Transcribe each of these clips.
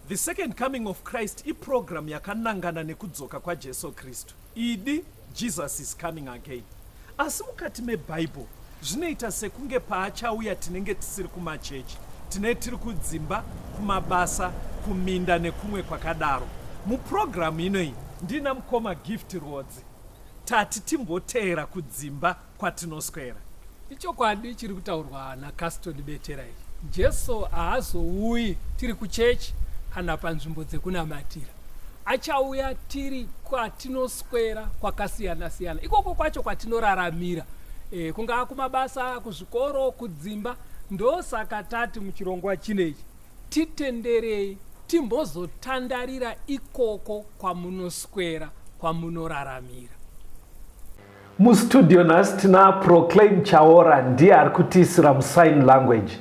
The Second Coming of Christ iprogram yakanangana nekudzoka kwaJesu Kristu. Idi, Jesus is coming again. Asi mukati meBible zvinoita sekunge paachauya tinenge tisiri kumachechi, tine tiri kudzimba, kumabasa, kuminda nekumwe kwakadaro. Muprogram inoyi ndina mukoma Gift Rwodzi. Tati timboteera kudzimba kwatinoswera. Ichokwadi chiri kutaurwa naCaston Betera ichi. Jesu haazouyi tiri kuchechi kana panzvimbo dzekunamatira. Achauya tiri kwatinoswera kwakasiyana siyana, ikoko kwacho kwatinoraramira, kungaa kumabasa, kuzvikoro, kudzimba. Ndosaka tati muchirongwa chinechi titenderei timbozotandarira ikoko kwamunoswera, kwamunoraramira. Mustudio nhasi tina Proclaim Chaora, ndiye ari kutiisira musign language.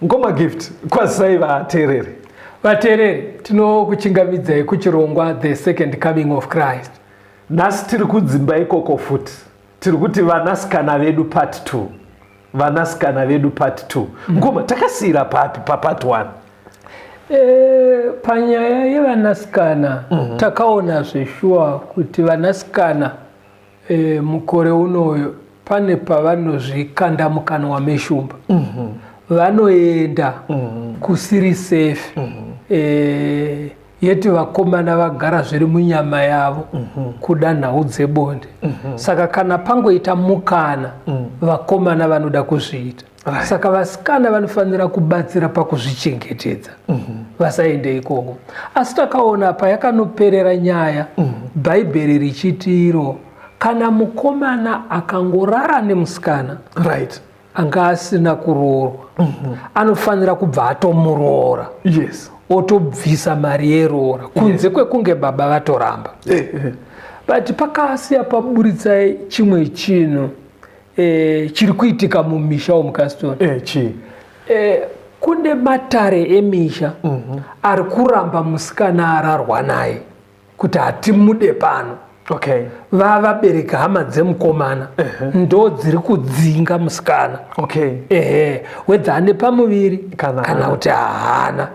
Mukoma Gift, kwazisai vateereri. Vateereri, tinokuchingamidzai kuchirongwa The Second Coming of Christ. Nhasi tiri kudzimba ikoko futi. Tiri kuti vanasikana vedu part 2. Vanasikana vedu part 2. Mukoma, takasiyira papi papart 1? Panyaya yevanasikana takaona zveshuwa kuti vanasikana mukore unoyo pane pavanozvikanda mukanwa meshumba. Vanoenda kusiri safe. Yeti vakomana vagara zviri munyama yavo kuda nhau dzebonde. Saka kana pangoita mukana, vakomana vanoda kuzviita. Saka vasikana vanofanira kubatsira pakuzvichengetedza, vasaende ikoko. Asi takaona payakanoperera nyaya, Bhaibheri richiti iro kana mukomana akangorara nemusikana anga asina kuroorwa, anofanira kubva atomuroora, otobvisa mari yeroora, kunze kwekunge baba vatoramba. But pakasiya paburitsa chimwe chinhu chiri kuitika mumisha womuCaston. Chii? Kune matare emisha ari kuramba musikana ararwa naye kuti hatimude pano. Vavabereka hama dzemukomana ndo dziri kudzinga musikana. Ehe, wedza ane pamuviri Kana kana kuti haana.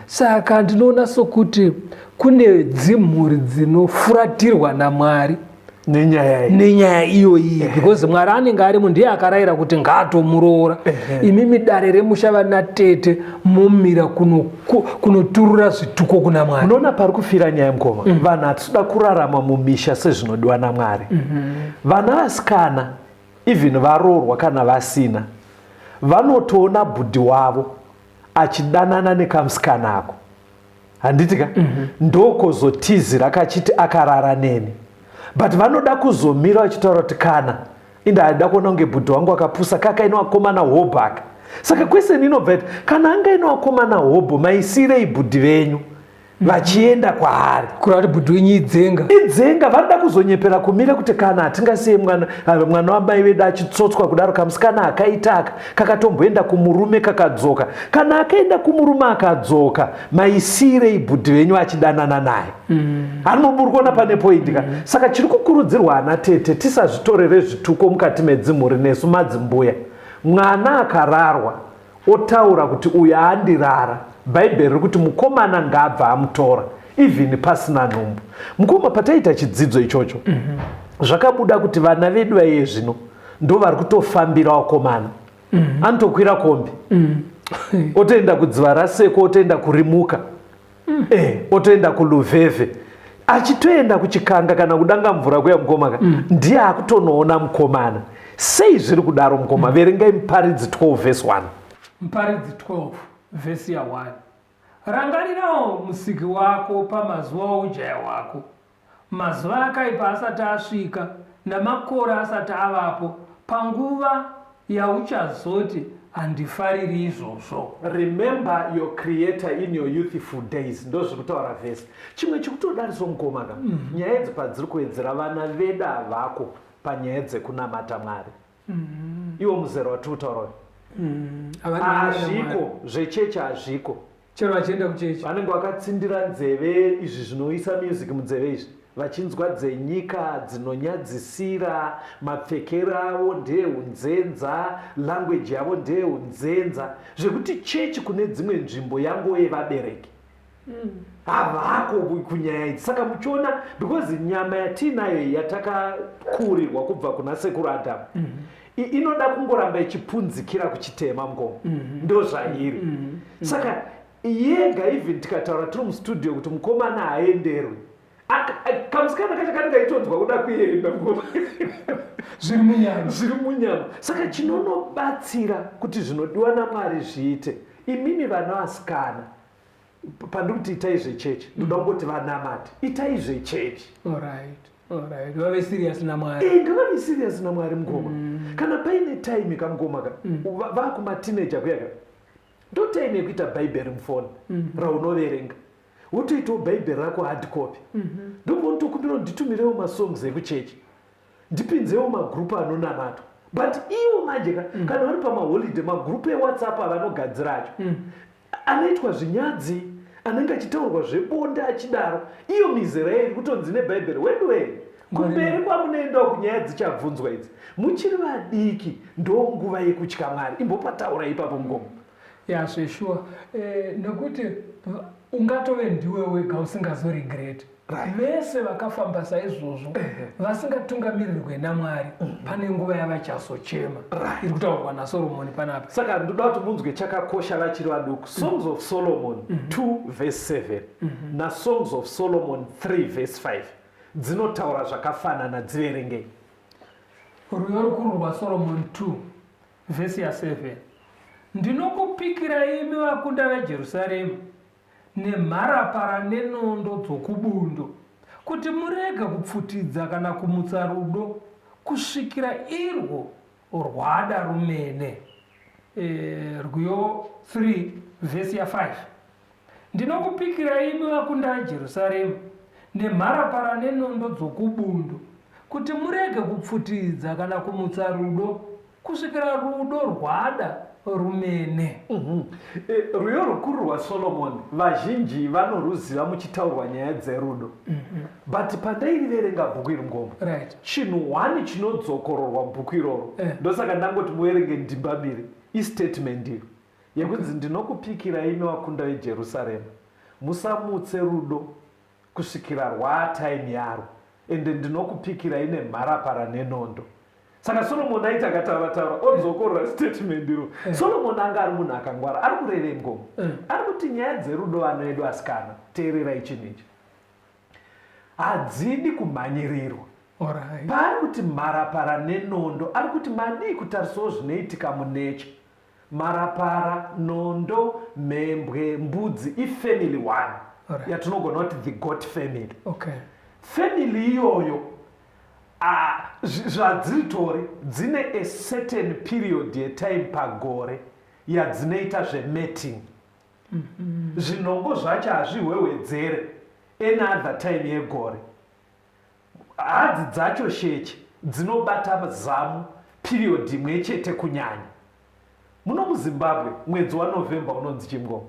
Saka ndinoona sokuti kune dzimhuri dzinofuratirwa naMwari nenyaya iyi. Nenyaya iyoyi, because Mwari anenge arimo, ndiye akarayira kuti ngaatomuroora. Imimi dare remusha, vana tete, momira kunoturura zvituko kuna Mwari. Munoona pari kufira nyaya, mukoma? Vanhu hatitoda kurarama mumisha sezvinodiwa naMwari. Vana vasikana, even varoorwa kana vasina, vanotoona bhudhi wavo achidanana nekamusikana ako, handiti ka? Ndokozotizira kachiti akarara neni, but vanoda kuzomira vachitaura kuti kana inda kuona kunge bhudhi wangu akapusa, kakaine vakomana hobho aka. Saka question inobva iti, kana angaine vakomana hobho, maisirei bhudhi venyu vachienda kwaari? Kureva kuti bhudhi wenyu idzenga. Idzenga. Vanoda kuzonyepera kumira kuti kana hatingasiye mwana, mwana wamai vedu achitsotswa kudaro. Kamusikana akaita aka kakatomboenda kumurume kakadzoka. Kana akaenda kumurume akadzoka, maisirei bhudhi venyu achidanana naye? Hanoburi kuona pane point ka? Saka chiri kukurudzirwa ana tete, tisazvitorere zvituko mukati medzimhuri nesu madzimbuya. Mwana akararwa otaura kuti uyu aandirara, Bhaibheri riri kuti mukomana ngaabva amutora even pasina nhumbu. Mukoma, pataita chidzidzo ichocho, zvakabuda kuti vana vedu vaiye zvino ndo vari kutofambira vakomana. Anotokwira kombi, otoenda kudziva raseko, otoenda kurimuka, otoenda kuLuvhevhe, achitoenda kuchikanga kana kudanga mvura kuya, mukoma ka. Ndiye akutonoona mukomana. Sei zviri kudaro, mukoma? Verengai Muparidzi 12 vhesi 1. Muparidzi 12 vhesi ya1: Rangarirawo Musiki wako pamazuva oujaya hwako, mazuva akaipa asati asvika, namakore asati avapo, panguva yauchazoti, "Handifariri izvozvo." Remember your Creator in your youthful days, ndo zviri kutaura vhesi. Chimwe chikutodariso, mukoma ka, nyaya idzi padziri kuwedzera, vana vedu havako panyaya dzekunamata Mwari. Iwo muzera watiri kutaura uyu, hazviko zvechechi, hazviko. Chero vachienda kuchechi. Vanenge vakatsindira nzeve izvi zvinoisa music munzeve izvi, vachinzwa dzenyika dzinonyadzisira. Mapfekero avo ndeeunzenza, language yavo ndeeunzenza, zvekuti chechi kune dzimwe nzvimbo yangoye vabereki. Havako kunyaya idzi. Saka muchiona, because nyama yatiinayo iyi yatakakurirwa kubva kuna sekuru Adamu, inoda kungoramba ichipunzikira kuchitema, mukoma. Ndo zvairi. Saka yega, even tikataura tiri mustudio kuti mukomana haaenderwi, kamusikana kacho kanenge aitonzwa kuda kuenda, mukoma. Zviri munyama. Zviri munyama. Saka chinonobatsira kuti zvinodiwa naMwari zviite, imimi vana vasikana, pandiri kuti itai zvechechi, ndoda kungoti vanamati, itai zvechechi. Alright, vave serious naMwari. Ngavave serious naMwari, mukoma. Kana paine time kamukoma ka, vakumateenager kuyaka, ndo time yekuita Bhaibheri mufoni raunoverenga, wotoitawo Bhaibheri rako hard copy. Ndombonotokumbira nditumirewo masongs ekuchechi, ndipinzewo magrupu anonamatwa. But ivo manje ka, kana vari pamaholiday, magrupu eWhatsApp avanogadzira acho anoitwa zvinyadzi, anenge achitaurwa zvebonde achidaro. Iyo mizera iri kutonzi neBhaibheri weduwe, kumberi kwamunoendawo kunyaya dzichabvunzwa idzi muchiri vadiki. Ndo nguva yekutya Mwari. Imbopataura ipapo, mukoma. Ya, zveshuwa, nekuti ungatove ndiwe wega usingazoregret. Vese vakafamba saizvozvo vasingatungamirirwe naMwari, pane nguva yavachazochema iri kutaurwa naSoromoni panapa. Saka ndoda kuti munzwe chakakosha vachiri vaduku. Songs of Solomon 2 verse 7 naSongs of Solomon 3 verse 5 dzinotaura zvakafanana. Dziverengei. Rwiyo rukuru rwaSoromoni 2 vhesi ya7: "Ndinokupikira imi vakunda veJerusarema nemharapara nenondo dzokubundo, kuti murege kupfutidza kana kumutsa rudo kusvikira irwo rwada rumene." Rwiyo 3 vhesi ya5: "Ndinokupikira imi vakunda veJerusarema nemharapara nenondo dzokubundo, kuti murege kupfutidza kana kumutsa rudo kusvikira rudo rwada rumene." Rwiyo rukuru rwaSolomoni vazhinji vanoruziva muchitaurwa nyaya dzerudo, but pandairiverenga bhuku iri, ngoma, chinhu one chinodzokororwa mubhuku iroro, ndosaka ndangoti muverenge ndimba mbiri, istatement iro yekunzi, "Ndinokupikira imi vakunda veJerusarema, musamutse rudo kusvikira rwaatime yarwo, ende ndinokupikira ine mharapara nenondo." Saka Solomoni aiti akataura taura, odzokorora statement iro. Solomoni anga ari munhu akangwara. Ari kurevei, ngoma? Ari kuti nyaya dzerudo, vano edu asikana, teererai chinhu ichi, hadzidi kumhanyirirwa. Paari kuti mharapara nenondo, ari kuti madii kutarisawo zvinoitika munature. Mharapara, nondo, mhembwe, mbudzi ifamily one yatinogona kuti the goat family. Family iyoyo, zvadziritori dzine a certain period yetime pagore yadzinoita zvemating. Zvinongo zvacho hazvihwehwedzere any other time yegore. Hadzi dzacho sheche dzinobata zamu period imwe chete. Kunyanya muno muZimbabwe, mwedzi waNovember unonzi chingoma?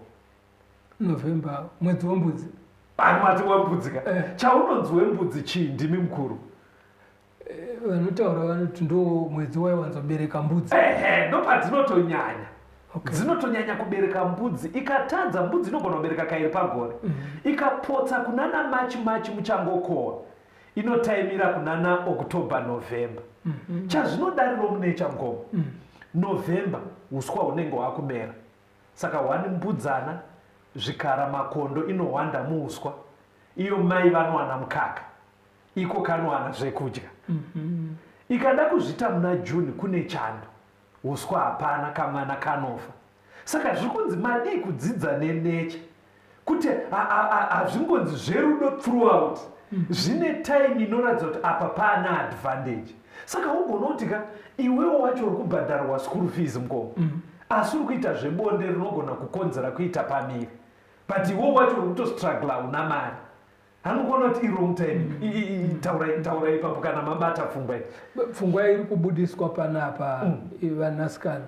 November mwedzi wembudzi. Mati wembudzi ka? Eh. Chaunonzi wembudzi chii? Ndimi mukuru. Vanotaura vanoti ndo mwedzi waiwanzobereka mbudzi. Ehe, ndopadzinotonyanya. Dzinotonyanya kubereka mbudzi. Ikatadza, mbudzi inogona kubereka kairi pagore. Ikapotsa kunana March, March muchangokohwa, inotaimira kunana October, November. Chazvinodariro munecha, ngoma, November uswa hunenge hwakumera, saka hwani mbudzana, zvikara, makondo inowanda muuswa. Iyo mai vanowana mukaka, iko kanowana zvekudya. Ikada kuzvita muna June, kune chando, uswa hapana, kamwana kanofa. Saka zviri kunzi madii kudzidza nenature kuti hazvingonzi zverudo throughout. Zvine time inoratidza kuti apa paana advantage. Saka ugona kuti ka, iwewo wacho uri kubhadharwa school fees, mukoma, asi uri kuita zvebonde rinogona kukonzera kuita pamiri, but iwewo wacho uri kutostrugla, una mari. Hanikuona kuti iwrong time. Taurai, taurai ipapo kana mabata pfungwa iyi. Pfungwa iri kubudiswa panapa, vanasikana,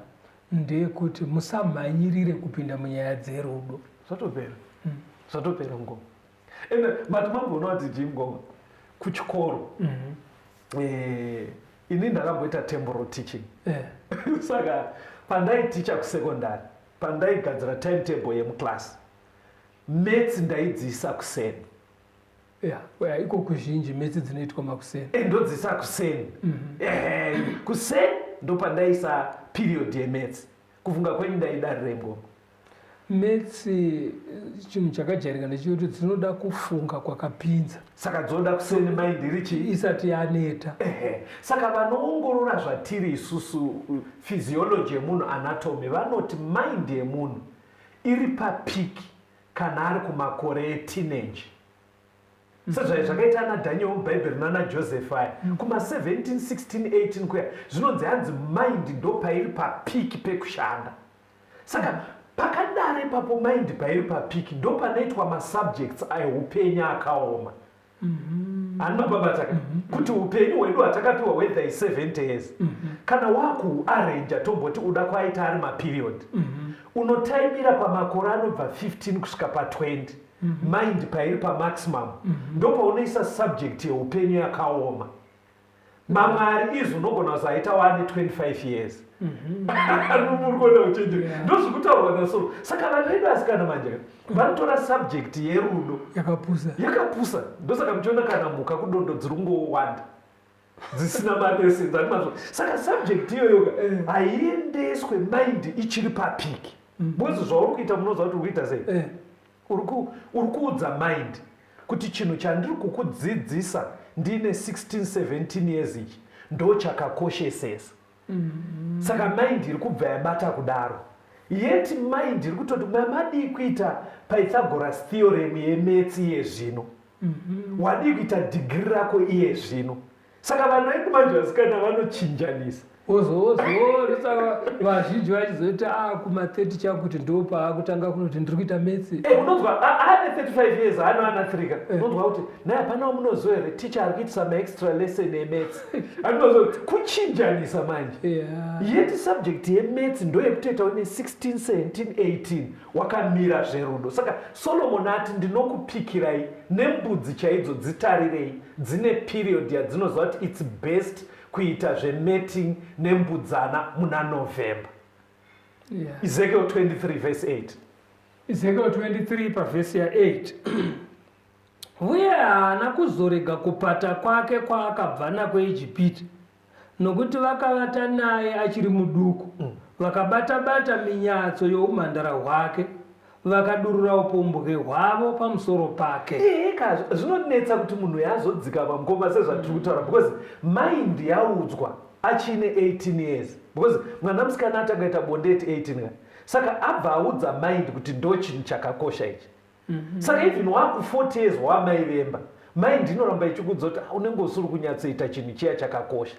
ndeyekuti musamhanyirire kupinda munyaya dzerudo. Zvatopera, zvatopera, ngoma. Ende mati mamboona kuti chii, ngoma, kuchikoro, ini ndakamboita temporal teaching. Saka pandaiticha kusecondary, pandaigadzira timetable yemuclass. Maths ndaidziisa kuseni. Yeah, iko kuzhinji maths dzinoitwa makuseni. Eh, ndodziisa kuseni. Ehe, kuseni ndopandaisa period yemaths. Kufunga kwenyu ndaidarire ngoma? Maths chinhu chakajairika ndechekuti dzinoda kufunga kwakapinza. Saka dzoda kuseni, mind iri chii? Isati yaneta. Ehe, saka vanoongorora zvatiri isusu, physiology yemunhu, anatomy, vanoti mind yemunhu iri papeak kana ari kumakore eteenage, sezvai zvakaita ana Daniel mubhaibheri nana Joseph aya, kuma17 16 18 kuya. Zvinonzi hanzi mind ndo pairi papeak pekushanda. Saka pakadaro ipapo, mind pairi papeak, ndo panoitwa masubjects eupenyu akaoma. Hani mapabataka kuti upenyu hwedu hatakapiwa, whether i70 years, kana wakuarrangea, tomboti uda kwaita ari maperiod, unotaimira pamakore anobva 15 kusvika pa20, mind pairi pamaximum, ndopaunoisa subject yeupenyu yakaoma. Mamwe ari izvi unogona kuzoaita waane 25 years. Muri kuona uchenjeri? Ndozvikutaurwa nasoro. Saka vanhu vedu asikana manje vanotora subject yerudo yakapusa. Yakapusa. Ndosaka muchiona kana mhuka kudondo dziri kungowanda dzisina malessons ani mazvo. Saka subject iyoyoka haiendeswe mind ichiri papeak, because zvauri kuita, munoziva kuti uri kuita sei? Uri kuudza mind kuti chinhu chandiri kukudzidzisa ndiine 16 17 years ichi ndo chakakoshesesa. Saka mind iri kubva yabata kudaro. Yet mind iri kutoti mamadii kuita Pythagoras theorem yemaths iye zvino, wadii kuita dhigiri rako iye zvino? Saka vanhu vedu manje vasikana vanochinjanisa. Ozoozosaka vazhinji vachizoti a kuma30 chakuti ndo paakutanga kunoti ndiri kuita maths. Eh, unonzwa ane 35 years, ano ana 3 ka, unonzwa kuti naye hapana wamunoziva here ticha ari kuitisa maextra lesson emaths? Anozo kuchinjanisa manje. Yet subject yemaths ndoyekutoita une 16 17 18 wakamira zverudo. Saka Solomon ati, "Ndinokupikirai nembudzi chaidzo, dzitarirei, dzine period yadzinoziva kuti it's best kuita zvemating nembudzana muna November." Ezekiel 23 verse 8. Ezekiel 23 pavhesi ya8: "Uye haana kuzorega kupata kwake kwaakabva nako Ijipiti, nokuti vakavata naye achiri muduku, vakabata-bata minyatso youmhandara hwake, vakadurura upombwe hwavo pamusoro pake." Eka zvinonetsa kuti munhu yazodzika pamukoma sezvatiri kutaura, because mind yaudzwa achiine 18 years, because mwana musikana atangaita bonde at 18 ka. Saka abva audza mind kuti ndo chinhu chakakosha ichi. Saka even waku 40 years, wamai vemba, mind inoramba ichikudza kuti, "Ah, unenge usiri kunyatsoita chinhu chiya chakakosha."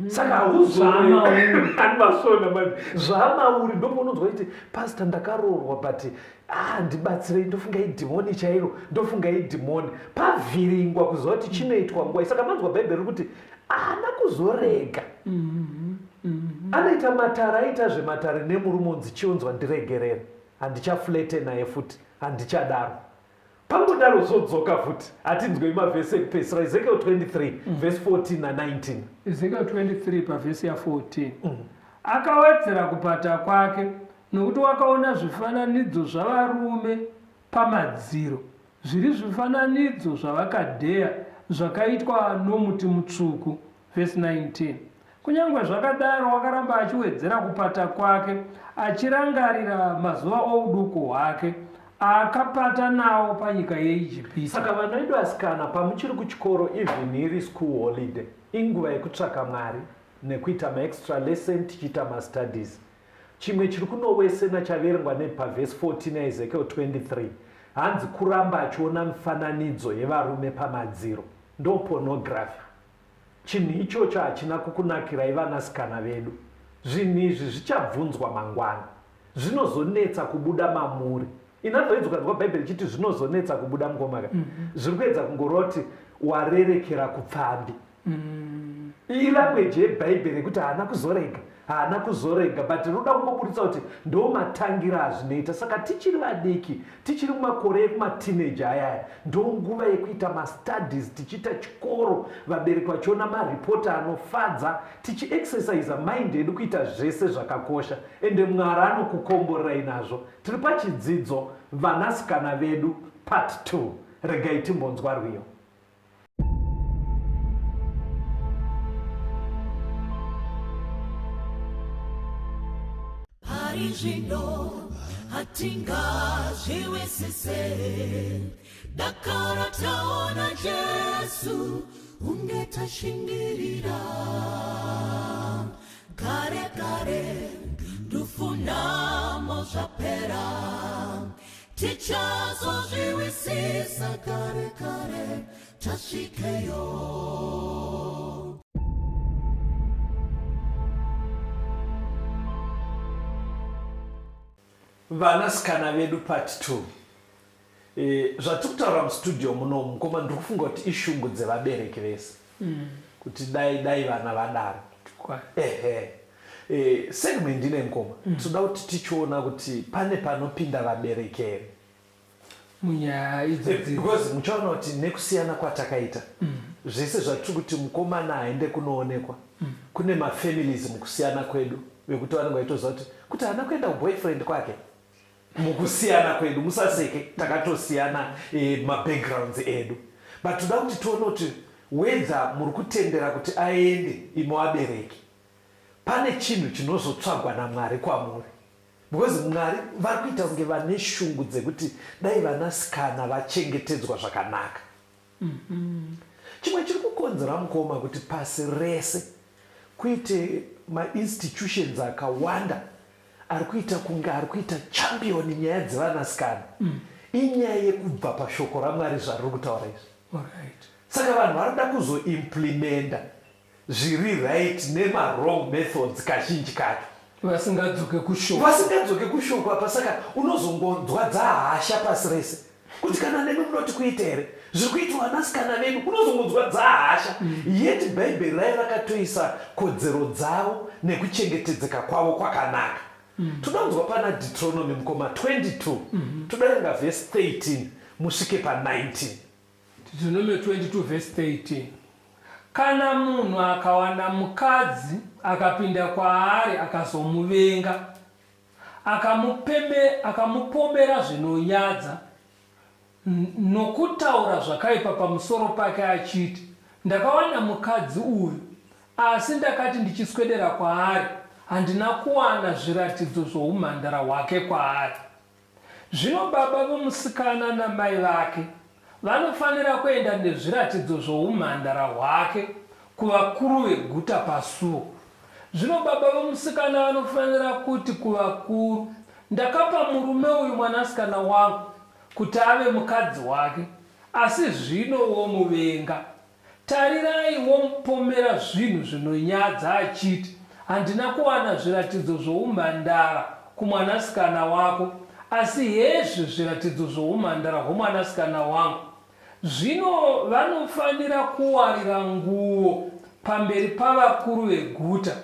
Saka Zvamauri. Hauzanimasvona manje zvamauri. Ndopaunonzwa kuti, "Pastor, ndakaroorwa, but ah, ndibatsirei, ndofunga idhimoni chairo, ndofunga idhimoni." Pavhiringwa kuziva kuti chinoitwa nguva. Saka manzwa Bhaibheri riri kuti haana kuzorega, anoita matare, aita zvematare nemurume, unzi chionzwa, "Ndiregerere, handichaflirte naye futi, handichadaro." Pangodaro zvodzoka futi. Hatinzwei mavhesi ekupedzisira, Ezekiel 23 vhesi 14 na19. Ezekiel 23 pavhesi ya14: "Akawedzera kupata kwake, nokuti wakaona zvifananidzo zvavarume pamadziro, zviri zvifananidzo zvavakadheya zvakaitwa nomuti mutsvuku." Vhesi 19: "Kunyange zvakadaro wakaramba achiwedzera kupata kwake, achirangarira mazuva ouduku hwake aakapata nawo panyika yeIjipiti." Saka vana vedu asikana, pamuchiri kuchikoro, even iri school holiday, inguva yekutsvaka Mwari nekuita maextra lesson, tichiita mastudies. Chimwe chiri kunowesena chaverengwa nepavhesi 14 yaEzekiel 23, hanzi kuramba achiona mifananidzo yevarume pamadziro, ndo pornography. Chinhu ichocho hachina kukunakirai vanasikana vedu. Zvinhu izvi zvichabvunzwa mangwana, zvinozonetsa kubuda mamuri. In other words, ukanzwa Bhaibheri ichiti zvinozonetsa kubuda mungomaka, zviri kuedza kungoreva kuti warerekera kupfambi. Ilanguage yebhaibheri yekuti haana kuzorega, haana kuzorega, but rinoda kungoburitsa kuti ndo matangira azvinoita. Saka tichiri vadiki, tichiri mumakore ekumateenage ayaya, ndo nguva yekuita mastudies, tichiita chikoro, vabereki vachiona maripoti anofadza, tichiexercisa mind yedu kuita zvese zvakakosha. Ende Mwari anokukomborerai nazvo. Tiri pachidzidzo. Vanasikana Vedu Part 2. Regai timbonzwa rwiyo. Pari zvino hatingazviwisise dakara taona Jesu unge tashingirira kare kare ndufunamo zvapera tichazozviwisisa kare kare tasvikeyo. Vanasikana vedu part 2. E, zvatiri kutaura mustudio muno mukoma ndiri kufunga kuti ishungu dzevabereki vese mm. kuti dai dai vana vadaro ehe e, segment ine mukoma mm. tinoda kuti tichiona kuti pane panopinda vabereki here munyaya idzodzi eh, because muchaona kuti nekusiyana kwatakaita mm. zvese zvatiri kuti mukomana aende kunoonekwa mm. kune mafamilies mukusiyana kwedu vekuti vanenge vaitoziva kuti kuti haana kuenda kuboyfriend kwake Mukusiyana kwedu musaseke takatosiyana e, mabackgrounds edu but toda kuti tione kuti whether muri kutendera kuti aende imi vabereki pane chinhu chinozotsvagwa naMwari kwamuri because Mwari vari kuita kunge vane shungu dzekuti dai vanasikana vachengetedzwa zvakanaka. Mm -hmm. Chimwe chiri kukonzera mukoma kuti pasi rese kuite mainstitutions akawanda ari kuita kunge ari kuita champion nyaya dzevanasikana mm. inyaya yekubva pashoko raMwari zvariri kutaura izvi. Right. Saka vanhu vari kuda kuzoimplementa zviri right nemawrong methods kazhinji kacho. Vasingadzoke kushoko. Vasingadzoke kushoko apa saka unozongonzwa dzahasha pasi rese kuti kana nemi munoti kuita here zviri kuitwa vanasikana vedu unozongonzwa dzahasha mm. yet bhaibheri raive rakatoisa kodzero dzavo nekuchengetedzeka kwavo kwakanaka mm. toda kunzwa pana Deuteronomy mukoma 22 mm -hmm. todaverenga vhesi 13 musvike pa 19 Deuteronomy 22 vhesi 13 Kana munhu akawana mukadzi akapinda kwaari akazomuvenga, akamupomera zvinonyadza, nokutaura zvakaipa pamusoro pake achiti, Ndakawana mukadzi uyu, asi ndakati ndichiswedera kwaari, handina kuwana zviratidzo zvoumhandara hwake kwaari. Zvino baba vomusikana namai vake vanofanira kuenda nezviratidzo zvoumhandara hwake kuvakuru veguta pasuo. Zvino baba vomusikana vanofanira kuti kuvakuru, Ndakapa murume uyu mwanasikana wangu kuti ave mukadzi wake, asi zvino womuvenga. Tarirai, womupomera zvinhu zvinonyadza achiti, Handina kuwana zviratidzo zvoumhandara kumwanasikana wako, asi hezvi zviratidzo zvoumhandara hwomwanasikana wangu. Zvino vanofanira kuwarira nguo pamberi pavakuru veguta.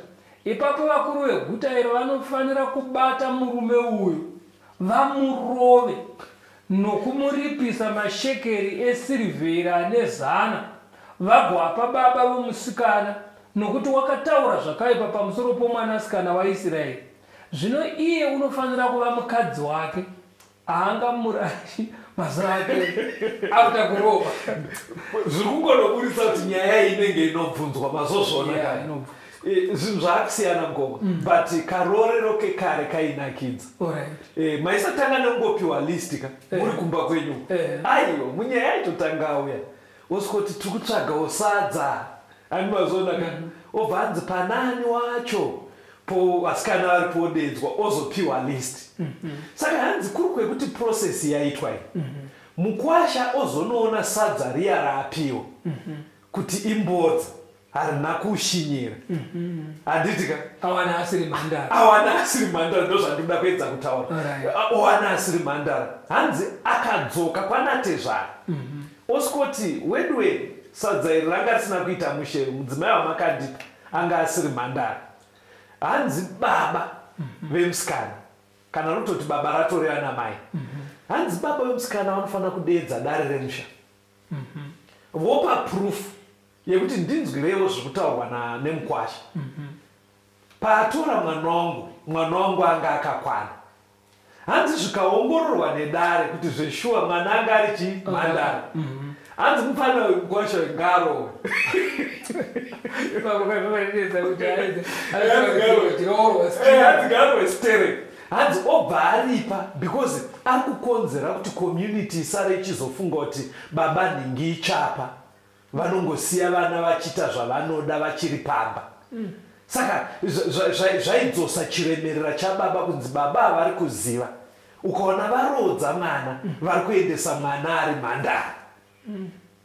Ipapo vakuru veguta iro vanofanira kubata murume uyo, vamurove, nokumuripisa mashekeri esirivheri ane zana, vagoapa baba vomusikana, nokuti wakataura zvakaipa pamusoro pomwanasikana waIsiraeri. Zvino iye unofanira kuva mukadzi wake, haangamurashi mazuva ake akuta kurova. Zviri kungonoburitsa kuti nyaya iyi inenge inobvunzwa mazozviona Yeah, kani. inobvunzwa. Eh, zvinhu zvaakusiyana mukoma mm. but karoorero kekare kainakidza right. eh, maisatanga nekungopiwa list ka eh. muri kumba kwenyu eh. aiwa munyaya yaitotanga auya osvikoti tiri kutsvagawo sadza ani mazoona ka mm. obva anzi panani wacho po vasikana vari podedzwa ozopiwa list mm -hmm. saka hanzi kuri kwekuti process yaitwa iyi mm -hmm. mukwasha ozonoona sadza riya raapiwa mm -hmm. kuti imbodza Harina kushinyira. Handiti ka? Awana asiri mhandara. Awana asiri mhandara ndozvandinoda kuedza kutaura. Awana asiri mhandara. Hanzi akadzoka kwanatezvara. Mm -hmm. Osikoti weduwe sadza iri ranga risina kuita mushe mudzimai wamakandipa anga asiri mhandara. Hanzi baba mm -hmm. vemusikana kana rototi baba ratoreva namai. Mm -hmm. Hanzi baba vemusikana vanofanira kudeedza dare remusha. Mm -hmm. Vopa proof yekuti ndinzwireiwo zviri kutaurwa nemukwasha mm -hmm. Paatora mwana wangu, mwana wangu anga akakwana. Hanzi zvikaongororwa nedare kuti zveshuwa mwana anga ari chii? Mhandara. Hanzi mupfana uyu mukwasha uyu ngaarohwe. Ipapo painetsa kuti airoorwa. Hanzi ngaarohwe sterek. Hanzi obva aripa because ari kukonzera kuti community isare ichizofunga kuti baba nhingi ichapa. Vanongosiya vana vachiita zvavanoda vachiri pamba. Saka zvaidzosa chiremerera chababa kunzi baba havari kuziva. Ukaona varoodza mwana vari kuendesa mwana ari mhandara.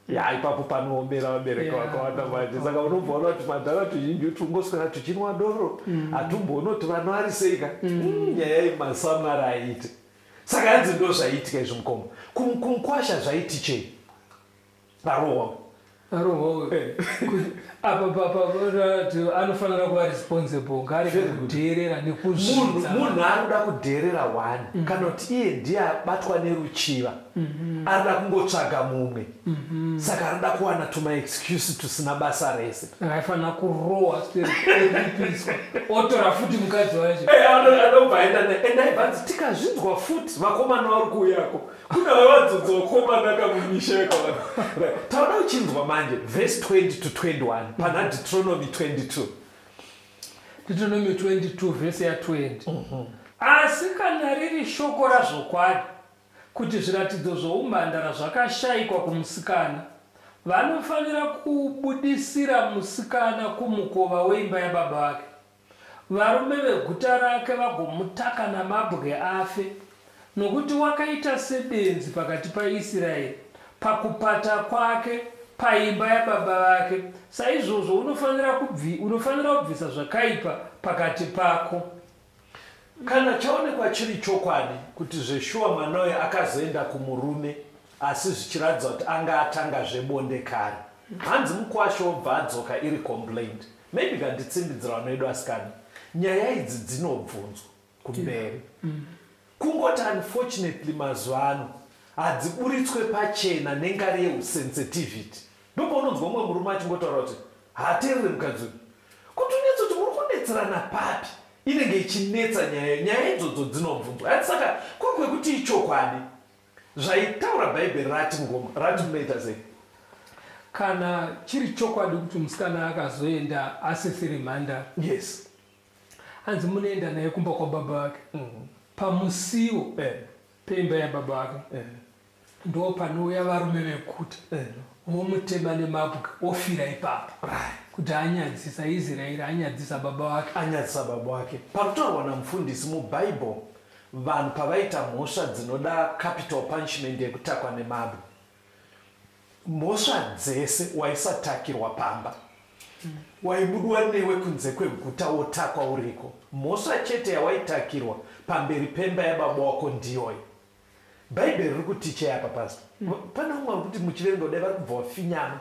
Ya ipapo panoomera vabereki vakawanda manje. Saka unobva waona kuti madhara tuzhinji tungoswera tuchinwa doro. Hatumboona kuti vana vari sei ka. Nyaya iyi masamwari haiite. Saka hanzi ndozvaiitika izvi mukoma. Kumukwasha zvaiti chei? Arohwa. Arohwa uyu. Apa papa anofanira kuva responsible ngaarege kudheerera nekuzvidza. Munhu anoda kudheerera one kana kuti iye ndiye abatwa neruchiva arikuda kungotsvaga mumwe saka arikuda kuwana tuma excuse tusina basa rese. Aifanira kurohwa oripiswa otora futi mukadzi wacho. Anobva aenda naye and aibva anzi tikazvinzwa futi vakomana vari kuuyako. Kuna vavadzodza vakomana kamumisha yakawanda. Right. Tauda uchinzwa manje verse 20 to 21 pana Deuteronomy 22. Deuteronomy 22 verse ya 20. Asi kana riri shoko razvokwadi kuti zviratidzo zvoumhandara zvakashaikwa kumusikana, vanofanira kubudisira musikana kumukova weimba yababa vake. Varume veguta rake vagomutaka namabwe afe, nokuti wakaita sebenzi pakati paIsiraeri, pakupata kwake paimba yababa vake, saizvozvo unofanira unofanira kubvisa zvakaipa pakati pako. Kana chaonekwa chiri chokwadi kuti zveshuwa mwana uyu akazoenda kumurume asi zvichiratidza kuti anga atanga zvebonde kare, hanzi mukwasha obva adzoka iri complaint. Maybe kanditsindidzira vana vedu asikana, nyaya idzi dzinobvunzwa kumberi. Kungoti unfortunately mazuva ano hadziburitswe pachena nengari yehusensitivity. Ndopaunonzwa umwe murume achingotaura kuti haateerere mukadzi uyu. Kuti unyatsoti muri kunetserana papi inenge ichinetsa nyaya iyoyo. Nyaya idzodzo dzinobvunzwa. Hanzi saka kuri kwekuti ichokwadi zvaitaura Bhaibheri rati mukoma, rati munoita sei? Kana chiri chokwadi kuti musikana akazoenda asisiri mhandara. Yes. Hanzi munoenda naye kumba kwababa vake. Pamusiwo peimba yababa vake. Ndo panouya varume veguta vomutema nemabwe ofira ipapo. Kuti anyadzisa Israeri, anyadzisa baba vake. Anyadzisa baba vake. Parikutaurwa namufundisi muBible vanhu pavaita mhosva dzinoda capital punishment yekutakwa nemabwe. Mhosva dzese waisatakirwa pamba. Waibudwa newe kunze kweguta wotakwa uriko. Mhosva chete yawaitakirwa pamberi pemba yababa wako ndiyoyi. Bhaibheri riri kutichei apa pastor? Pane vamwe vari kuti muchiverenga kudai vari kubva vafinyama.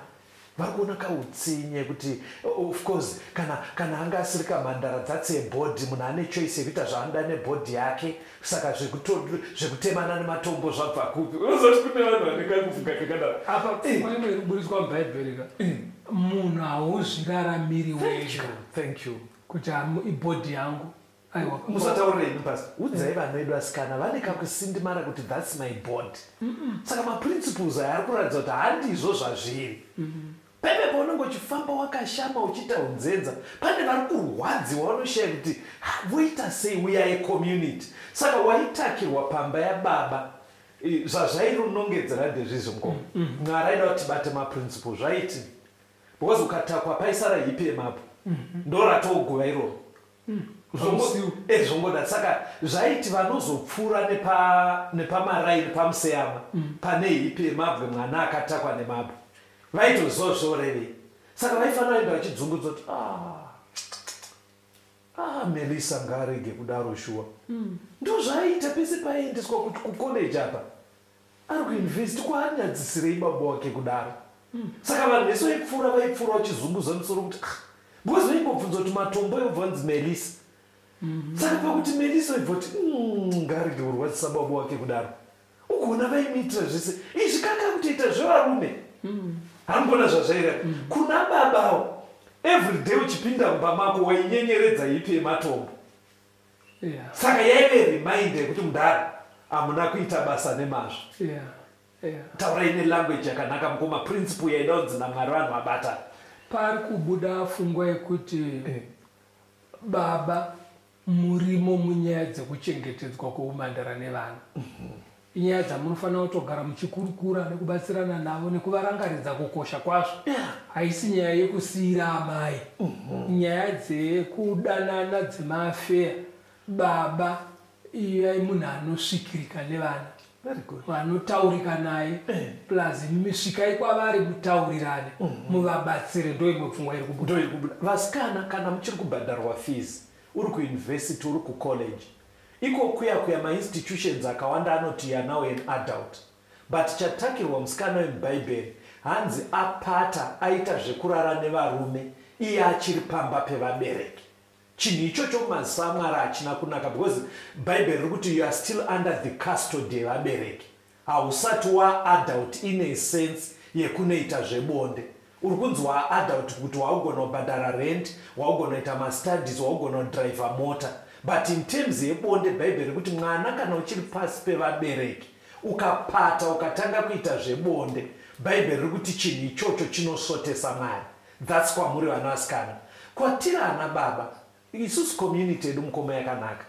Vari kuona kautsinye kuti of course kana kana anga asiri kamhandara that's her body munhu ane choice yekuita zvaanoda nebody yake saka zvekutemana nematombo zvabva kupi? Unoziva kuti kune vanhu vane kakufunga kakadaro. Apa pfungwa imwe iri kuburitswa muBhaibheri ka munhu hauzviraramiri wega. Thank you. Kuti ibody yangu. Aiwa. Musataurire imi pastor. Udzai vana vedu asikana vane kakusindimara kuti that's my body. Saka maprinciples aya ari kuratidza kuti handizvo zvazviri. Pepe paunenge uchifamba wakashama uchiita unzenza pane vari kurwadziwa vanoshaya kuti voita sei we are a community. Saka waitakirwa pamba yababa zvazvainonongedzera ndezvizvi mukoma. Mwari aida kuti tibate maprinciples zvaiti because ukatakwa paisara hipi yemabwe ndoratooguva iroro. Zvongoda saka zvaiti vanozopfuura nepamaraini pamuseyamwa pane hipi yemabwe mwana akatakwa nemabwe vaitoziva zvorevei saka vaifanira kuenda vachidzungudza kuti Melissa ngaarege kudaro shuwa. Ndozvaaiita pese paaiendeswa kucollege apa ari kuuniversity kwaanyadzisirei baba wake kudaro. Saka vanhu vese vaipfuura vaipfuura vachizunguza musoro kuti ah because vaimbobvunza kuti matombo yobva vanzi Melissa. Saka pakuti Melissa vaibva kuti ngaarege kurwadzisa baba wake kudaro. Ugoona vaimuitira zvese izvi kaka kutoita zvevarume. Hamugona zvazvaira. Kuna babawo everyday uchipinda mumba mako wainyenyeredza ipi yematombo. Saka yaive reminder yekuti mudhara, hamuna kuita basa nemazvo. Taurai nelanguage yakanaka, mukoma. Principle yaida kunzi naMwari vanhu vabata. Pari kubuda pfungwa yekuti baba murimo munyaya dzekuchengetedzwa kweumhandara nevana. Inyaya dzamunofanira kutogara muchikurukura nekubatsirana navo nekuvarangaridza kukosha kwazvo. Haisi nyaya yekusiyira amai. Nyaya dzekudanana, dzemaaffair, baba iyai munhu anosvikirika nevana, Very good. vanotaurika naye. Plus imimi svikai kwavari, mutaurirane, muvabatsire. Ndo imwe pfungwa iri kubuda. Ndo iri kubuda. Vasikana, kana muchiri kubhadharwa fees, uri kuyunivhesiti, uri kucollege iko, kuya kuya mainstitutions akawanda anoti you are now an adult, but chatakirwa musikana wemubhaibheri, hanzi apata, aita zvekurara nevarume iye achiri pamba pevabereki. Chinhu ichocho mumaziso aMwari hachina kunaka, because Bhaibheri riri kuti you are still under the custody yevabereki. Hausati waadult in a sense yekunoita zvebonde. Uri kunzi waadult kuti waugona kubhadhara rent, waugona kuita mastudies, waugona kudhiraivha mota, but in terms yebonde, Bhaibheri rekuti mwana kana uchiri pasi pevabereki, ukapata, ukatanga kuita zvebonde, Bhaibheri riri kuti chinhu ichocho chinosvotesa Mwari. That's kwamuri vana vasikana. Kwatiri ana baba isusu, community yedu, mukoma, yakanaka.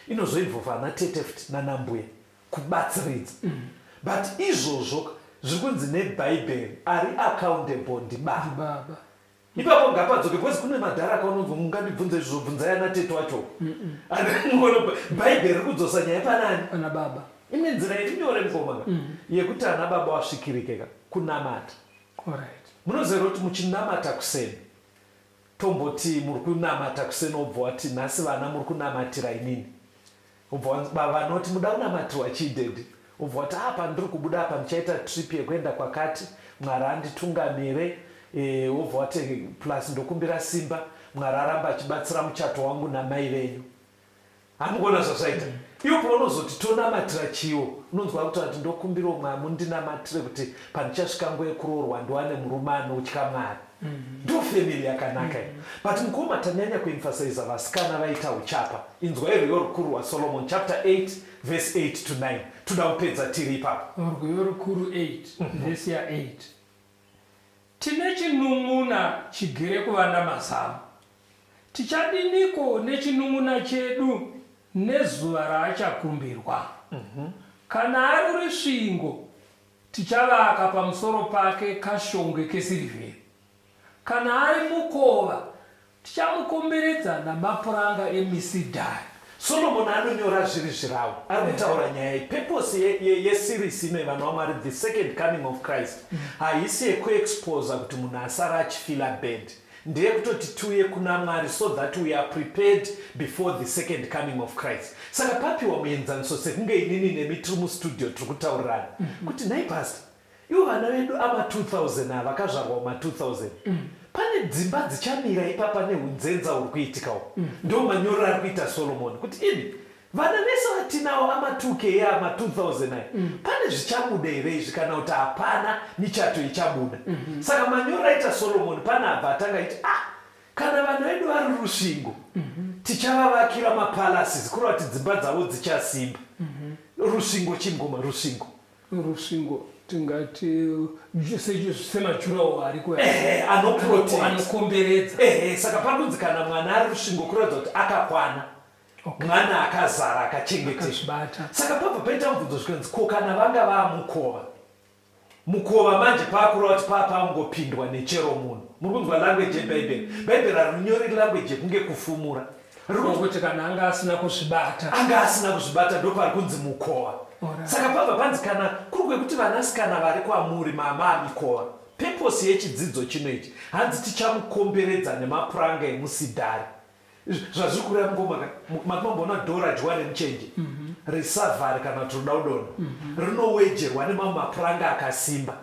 Inozoinvolva ana tete futi nanambuya kubatsiridza. But izvozvo zviri kunzi nebhaibheri ari accountable ndibaba. Baba. Ipapo ngapadzoke, because kune madhara akaunonzwa, "Mungandibvunza izvozvo? Bvunzai ana tete wacho." Bhaibheri riri kudzosa nyaya panani? Ana baba. Imwe nzira iri nyore, mukomana, yekuti ana baba wasvikirike ka kunamata. Munoziva kuti muchinamata kuseni, tomboti muri kunamata kuseni, wobva wati, "Nhasi vana muri kunamatira inini." Ubva vanoti, "Muda kunamatirwa chii, daddy?" Ubva wati, "Apa ndiri kubuda apa, ndichaita trip yekuenda kwakati, Mwari anditungamire." Wobva wati, "Plus ndokumbira simba, Mwari aramba achibatsira muchato wangu namai venyu." Hamukuona zvazvaita? Iwo paunozoti tonamatira chiwo, unonzwa kuti ati, "Ndokumbirawo Mwari mundinamatire kuti pandichasvika nguva yekuroorwa ndiwane murume anotya Mwari." Ndo family yakanaka iyo. But mukoma, tanyanya kuemphasiza vasikana vaita uchapa. Inzwai Rwiyo Rukuru rwaSolomon chapter 8 verse 8 to 9. Toda kupedza tiri ipapo. Rwiyo Rukuru 8 vhesi ya8: Tine chinun'una chigere kuvanda mazamu. Tichadiniko nechinun'una chedu nezuva raachakumbirwa? Kana ari rusvingo, tichavaka pamusoro pake kashongwe kesirivheri. Kana ari mukova, tichamukomberedza namapuranga emisidhari. Solomon anonyora zviri zvirawo. Ari kutaura nyaya iyi. Purpose yeseries ino yevanhu vaMwari, The Second Coming of Christ, haisi yekuexposa kuti munhu asara achifeela bad. Ndeyekutoti tiuye kuna Mwari so that we are prepared before the second coming of Christ. Saka papiwa muenzaniso sekunge inini nemi tiri mustudio, tiri kutaurirana kuti, "Nhai pastor, ivo vana vedu ama2000 ava vakazvarwa muma2000, pane dzimba dzichamira ipapa neunzenza huri kuitikawo?" Ndo manyorero ari kuita Solomon kuti imi vana vese vatinawo ama2K, ama2000 aya, pane zvichabuda here izvi, kana kuti hapana michato ichabuda? Saka manyorero aita Solomon pana abva atanga aiti, "Ah, kana vana vedu vari rusvingo, tichavavakira mapalaces," kureva kuti dzimba dzavo dzichasimba. Rusvingo chingoma rusvingo. Rusvingo tingati semadurawall ariko. Ehe, anoprotect. Anokomberedza. Ehe, saka pari kunzi kana mwana ari rusvingo, kuratidza kuti akakwana, mwana akazara, akachengeteka. Akazvibata. Saka pabva paita mubvunzo, zvikanzi, "Ko kana vanga vaamukova?" Mukova manje paakureva kuti paapangopindwa nechero munhu. Muri kunzwa language yebhaibheri? Bhaibheri harinyori language yekunge kufumura. Kuti kana anga asina kuzvibata. Anga asina kuzvibata, ndopari kunzi mukova. Saka pabva panzi, kana kuri kwekuti vanasikana vari kwamuri mama amikova, purpose yechidzidzo chino ichi, hanzi tichamukomberedza nemapuranga emusidhari. Zvazviri kureva, mukoma, makamboona door radyiwa nemuchenje, risavhari kana kuti roda kudonha, rinowedzerwa nemamwe mapuranga akasimba,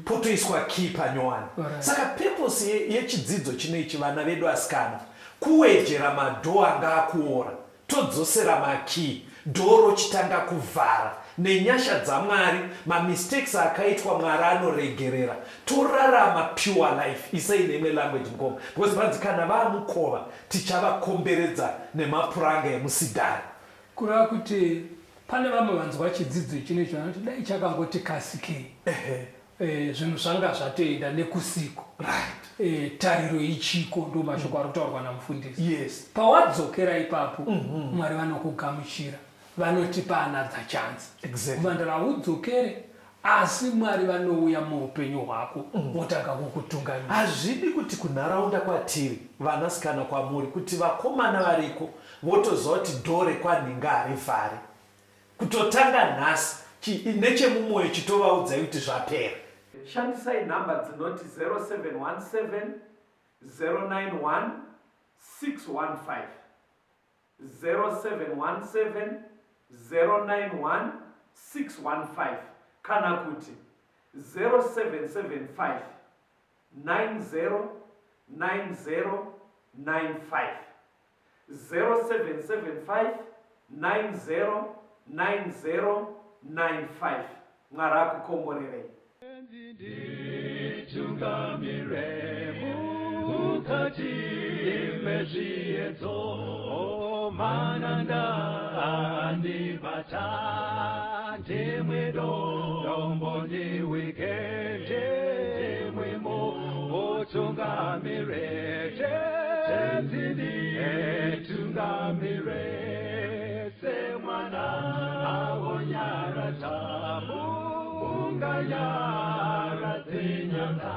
potoiswa key panyowani. Saka purpose yechidzidzo chino ichi, vana vedu asikana, kuwedzera madoor anga akuora, todzosera makey, door rochitanga kuvhara. Nenyasha dzaMwari, mamistakes akaitwa Mwari anoregerera. Torarama pure life. Isai neimwe language mukoma. Because panzi kana vamukova tichavakomberedza nemapuranga emusidhari. Kureva kuti pane vamwe vanzwa chidzidzo ichi necho vanoti dai chakangoti kasikei. Eh, zvinhu zvanga zvatoenda nekusiko. Right. Eh, tariro ichiko ndo mashoko ari kutaurwa namufundisi. Yes. Pawadzokera ipapo Mwari vanokugamuchira, vanotipa another chance. Exactly. Mhandara haudzokere asi Mwari vanouya muupenyu hwako votanga kukutungamira. Hazvidi kuti kunharaunda kwatiri vanasikana kwamuri kuti vakomana variko votoziva kuti dhoo rekwanhinga harivhari. Kutotanga nhasi nechemumwoyo chitovaudzai kuti zvapera. Shandisai nhamba dzinoti 0717 091 615, 0717 091 615 kana kuti 0775 90 90 95, 0775 90 90 95. Mwari akukomborerei. Nditungamire mukati mezviedzo, mananda andibata, ndimwe dombo ndiwike, ndimwemo utungamire, tenzi nditungamire, semwana awonyaradza, unganyaradze nyanga.